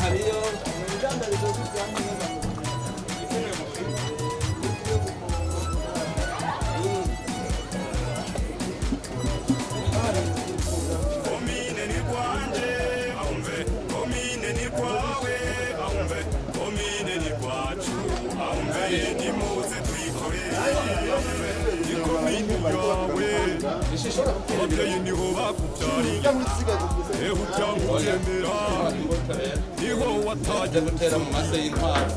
Hariyo Komine ni kwanje aumve, komine ni kwawe aumve, komine ni kwacu aumve, nimuze twikorere aumve, ni komine yawe ababyeyi niho bakubyariye, eho cyangwa ubyemera niho wataye gutera mu mase y'intwaro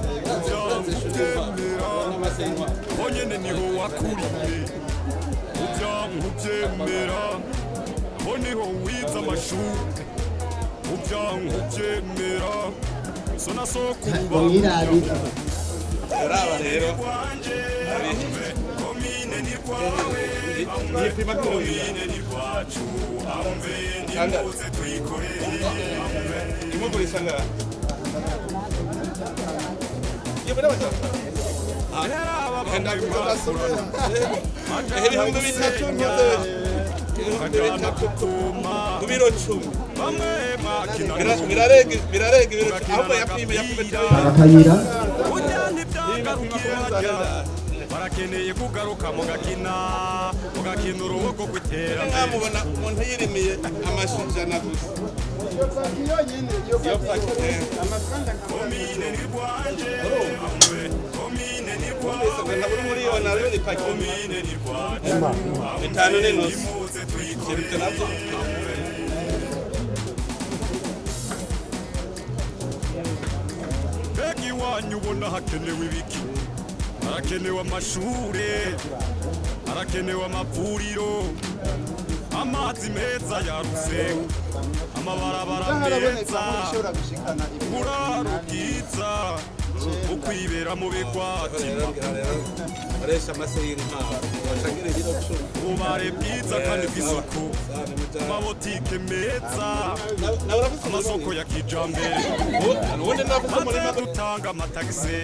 ubyemera honyene niho wakuriye, ubyanka ubyemera ho niho wize amashuri, ubyanka ubyemera so na sokuru Mwirabira. Uraba rero kwanje aumve, komine ni kwawe aumve, Yipima ko komine ni kwacu aumve, nimuze twikorere aumve. Imugurisha ngaha iyo bana Rero 3000 ibihumbi 3 kuvoma ku biro 10 bamwe mwakina birarenga birarenga ibiro 10 ahubwo yapime yapime Akayira. Burya ntibyagarukiye hajya, barakeneye kugaruka mugakina mugakina uruboko rw'iterambere. Mwamubona umuntu yirimiye amashu 100 gusa iyo paki Komine ni rwanje aumve, komine ni kwawe ntabura umuriyoni ariyo ni paki komine ni kwacu 5.5 nimuze twikorere ibyo nabyo Mbega iwanyu ubona hakenewe ibiki? Harakenewe amashure, harakenewe amavuriro, amazi meza ya Rusengo, amabarabara meza, uburaro bwiza, ukwibera mu bigwatima, baresha amase y'intwaro bacangire ibiro 10 ububare bwiza kandi bw'isuku, amabotike meza, nawe urafise amasoko ya kijambere. Ubundi nafise umurima. Maze dutanga amatagisi,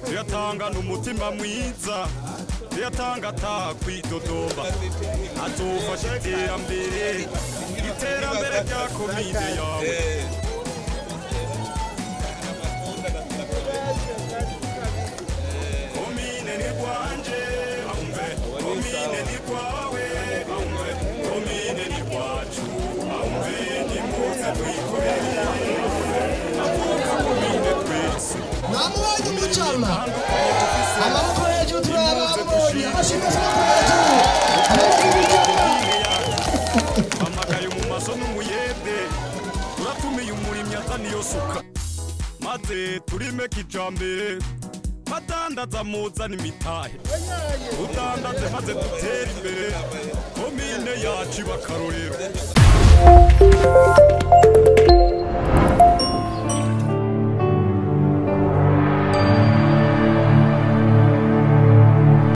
tuyatanga n'umutima mwiza, tuyatanga atakwidodoba, azofasha iterambere, iterambere rya komine yawe. Komine ni rwanje aumve, komine ni kwawe aumve, komine ni kwacu aumve, nimuze twikorere avuka komine twese. Namubonye umucama. Amaboko hejuru turaba bamubonye. Amashimwe amaboko hejuru. Amaboko y'ibijumba. Amakaye mu maso n'umuyede, turatumiye umurimyi azana iyo suka, maze turime kijambere, badandaza muzana imitahe, tudandaze maze dutere imbere, komine yacu iba akarorero.